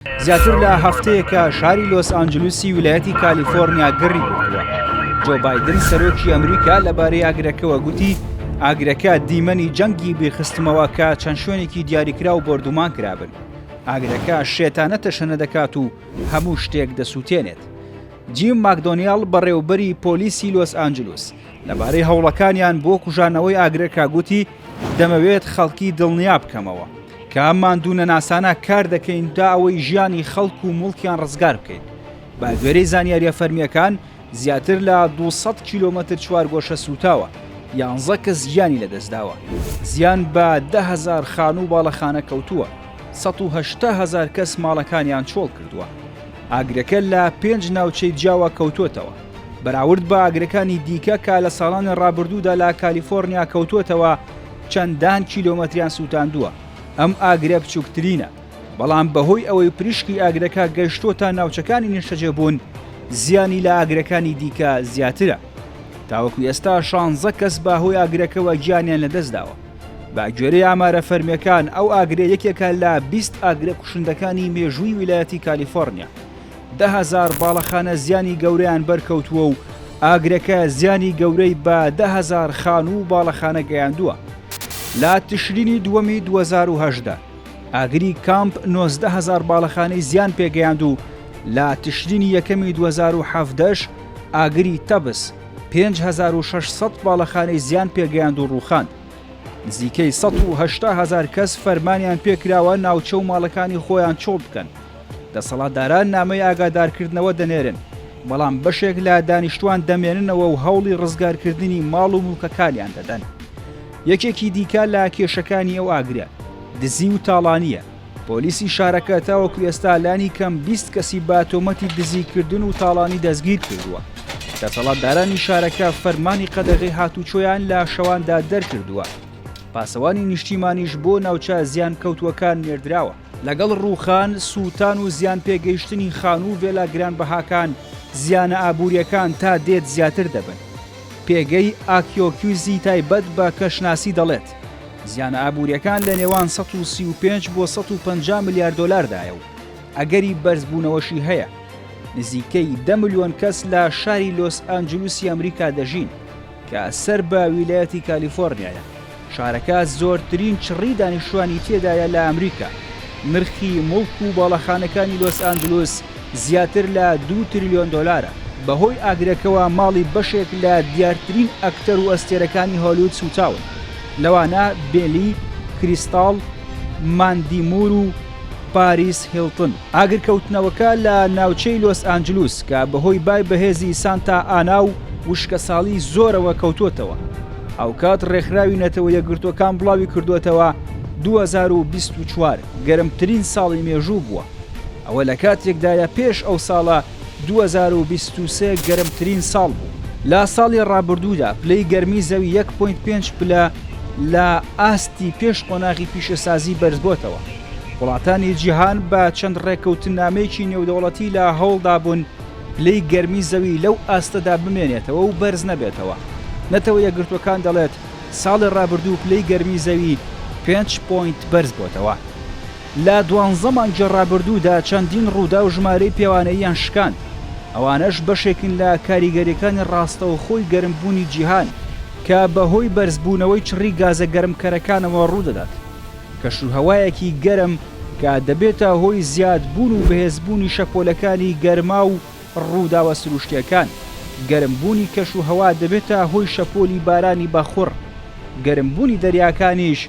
زیاتر لە هەفتەیەکە شاری لۆس ئانجلوسی ویلایەتی کالیفۆرنیا گڕی گرتووە. جۆ بایدن سەرۆکی ئەمریکا لەبارەی ئاگرەکەوە گوتی ئاگرەکە دیمەنی جەنگی بیرخستمەوە کە چەند شوێنێکی دیاریکراو بۆردومان کرابن. ئاگرەکە شێتانە تەشەنە دەکات و هەموو شتێک دەسووتێنێت. جیم ماکدۆنیاڵ بەڕێوبەری پۆلیسی لۆس ئانجلوس لەبارەی هەوڵەکانیان بۆ کوژانەوەی ئاگرەکە گوتی دەمەوێت خەڵکی دڵنیا بکەمەوە کە ماندوونەناسانە کار دەکەین تا ئەوەی ژیانی خەڵک و موڵکیان ڕزگار بکەین. بە گوێرەی زانیارییە فەرمییەکان زیاتر لە 200 کیلۆمەتر چوارگۆشە سووتاوە، یانزە کەس گیانی لەدەستداوە، زیان بە 10,000 خانوو و باڵەخانە کەوتووە، 180 هەزار کەس ماڵەکانیان چۆڵ کردووە. ئاگرەکە لە پێنج ناوچەی جیاوە کەوتووەتەوە. بەراورد بە ئاگرەکانی دیکە کە لە ساڵانی ڕابردوودا لە کالیفۆرنیا کەوتووەتەوە، چەندان کیلۆمەتریان سووتاندووە. ئەم ئاگرە بچووکترینە، بەڵام بەهۆی ئەوەی پریشکی ئاگرەکە گەیشتۆتە ناوچەکانی نیشتەجێبوون، زیانی لە ئاگرەکانی دیکە زیاترە. تاوەکو ئێستا شانزە کەس بە هۆی ئاگرەکەوە گیانیان لەدەستداوە. بە گوێرەی ئامارە فەرمییەکان، ئەو ئاگرە یەکێکە لە 20 ئاگرە کوشندەکانی مێژووی ویلایەتی کالیفۆرنیا. 10,000 باڵەخانە زیانی گەورەیان بەرکەوتووە و ئاگرەکە زیانی گەورەی بە 10,000 خانوو و باڵەخانە گەیاندووە. لە تشرینی دووەمی 2018 ئاگری کامپ 19,000 باڵەخانەی زیان پێگەیاند و لە تشرینی یەکەمی 2017 ئاگری تەبس 5600 باڵەخانەی زیان پێگەیاند و ڕووخاند. نزیکەی 180 هەزار کەس فەرمانیان پێکراوە ناوچە و ماڵەکانی خۆیان چۆڵ بکەن. دەسەڵاتداران نامەی ئاگادارکردنەوە دەنێرن، بەڵام بەشێک لە دانیشتوان دەمێننەوە و هەوڵی ڕزگارکردنی ماڵ و موڵکەکانیان دەدەن. یەکێکی دیکە لە کێشەکانی ئەو ئاگرە، دزی و تاڵانییە. پۆلیسی شارەکە تاوەکو ئێستا لانی کەم 20 کەسی بە تۆمەتی دزیکردن و تاڵانی دەستگیر کردووە. دەسەڵاتدارانی شارەکە فەرمانی قەدەغەی هاتوچۆیان لە شەواندا دەرکردووە. پاسەوانی نیشتیمانیش بۆ ناوچە زیانکەوتووەکان نێردراوە. لەگەڵ ڕووخان، سووتان و زیانپێگەیشتنی خانوو و ڤێلا گرانبەهاکان، زیانە ئابوورییەکان تا دێت زیاتر دەبن. پێگەی ئاکیۆکیوزی تایبەت بە کەشناسی دەڵێت، زیانە ئابوورییەکان لە نێوان 135 بۆ 150 ملیار دۆلاردایە و ئەگەری بەرزبوونەوەشی هەیە. نزیکەی دە ملیۆن کەس لە شاری لۆس ئانجلوسی ئەمریکا دەژین کە سەر بە ویلایەتی کالیفۆرنیایە. شارەکە زۆرترین چڕی دانیشتوانی تێدایە لە ئەمریکا. نرخی موڵک و باڵەخانەکانی لۆس ئانجلوس زیاتر لە دوو تریلیۆن دۆلارە. بەهۆی ئاگرەکەوە ماڵی بەشێک لە دیارترین ئەکتەر و ئەستێرەکانی هۆلیود سووتاون، لەوانە بێلی کریستاڵ، ماندی موور و پاریس هیڵتن. ئاگرکەوتنەوەکە لە ناوچەی لۆس ئانجلوس کە بەهۆی بای بەهێزی سانتا ئانا و وشکەساڵی زۆرەوە کەوتووەتەوە. هاوکات ڕێکخراوی نەتەوە یەکگرتووەکان بڵاویکردووەتەوە 2024 گەرمترین ساڵی مێژوو بووە. ئەوە لە کاتێکدایە پێش ئەو ساڵە 2023 گەرمترین ساڵ بوو. لە ساڵی ڕابردوودا پلەی گەرمی زەوی یەک point پێنج پلە لە ئاستی پێش قۆناغی پیشەسازی بەرزبۆتەوە. وڵاتانی جیهان بە چەند ڕێککەوتننامەیەکی نێودەوڵەتی لە هەوڵدا بوون پلەی گەرمی زەوی لەو ئاستەدا بمێنێتەوە و بەرز نەبێتەوە. نەتەوە یەکگرتووەکان دەڵێت ساڵی ڕابردوو پلەی گەرمی زەوی پێنج point بەرز بۆتەوە. لە دوانزە مانگی ڕابردوودا چەندین ڕووداو ژمارەی پێوانەییان شکاند، ئەوانەش بەشێکن لە کاریگەرییەکانی ڕاستەوخۆی گەرمبوونی جیهان کە بەهۆی بەرزبوونەوەی چڕی گازە گەرمکەرەکانەوە ڕوودەدات. کەشوهەوایەکی گەرم کە دەبێتە هۆی زیادبوون و بەهێزبوونی شەپۆلەکانی گەرما و ڕووداوە سروشتییەکان، گەرمبوونی کەشوهەوا دەبێتە هۆی شەپۆلی بارانی بەخوڕ، گەرمبوونی دەریاکانیش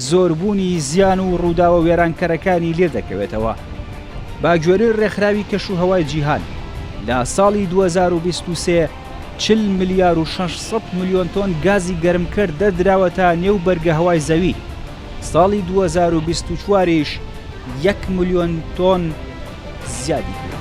زۆربوونی زیان و ڕووداوە وێرانکەرەکانی لێدەکەوێتەوە. بە گوێرەی ڕێکخراوی کەشوهەوای جیهان، لە ساڵی 2023 40 ملیار و 600 ملیۆن تۆن گازی گەرمکەر دەردراوەتە نێو بەرگەهەوای زەوی، ساڵی 2024 یش یەک ملیۆن تۆن زیادی کردووە.